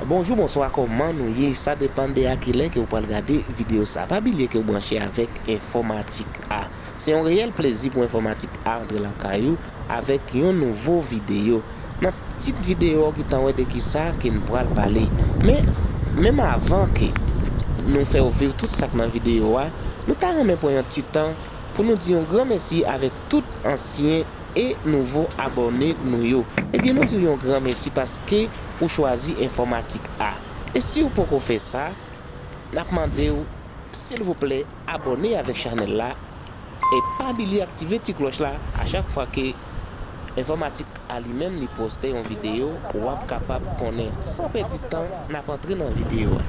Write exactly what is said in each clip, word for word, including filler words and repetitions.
Bonjou, bonswa, kòman nou ye? Sa depann de a kilè ke w pral gade videyo sa. Pa bliye ke w branche avèk Enfòmatik A. Se yon reyèl plezi pou Enfòmatik A antre lakay ou avèk yon nouvo videyo. Nan tit videyo a, w gentan wè de kisa ke n pral pale. Men, menm avan ke nou fè w viv tout sa k nan videyo a, nou ta renmen pran yon ti tan pou nou di yon gran mèsi avèk tout ansyen e nouvo abòne nou yo. Ebyen, nou di w yon gran mèsi paske ou chwazi Enfòmatik A. E si w poko fè sa, n ap mande w, silvouplè, abòne avèk chanèl la e pa bliye aktive ti klòch la. A chak fwa ke Enfòmatik A li menm li poste yon videyo, w ap kapab konnen. San pèdi tan, n ap antre nan videyo a.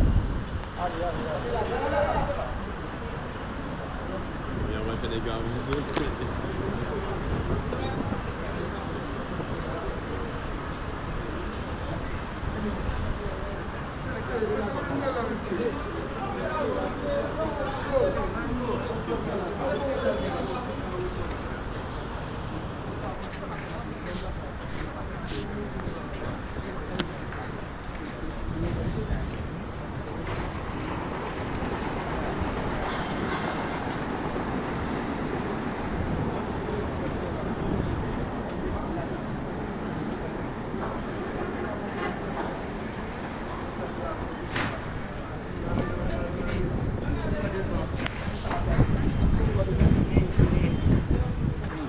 Yo, mwen fè nèg yo avanse.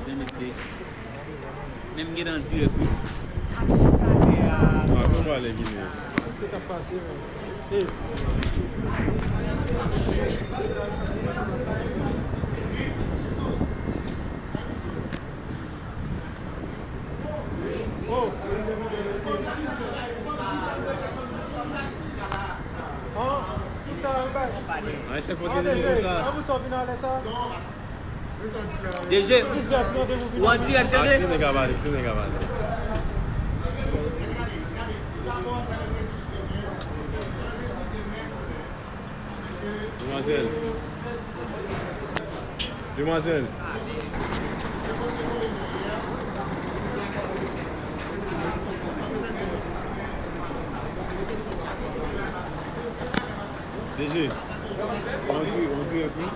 Zen mesye. Men m gen nan dirèk wi. A, kòman w ale Gine? An, se fòk gen nivo sa. D J, ou an dirèk, tande? Kite nèg ap ale, kite nèg ap ale. Demwazèl. Demwazèl. D J, on di, on dirèk wi.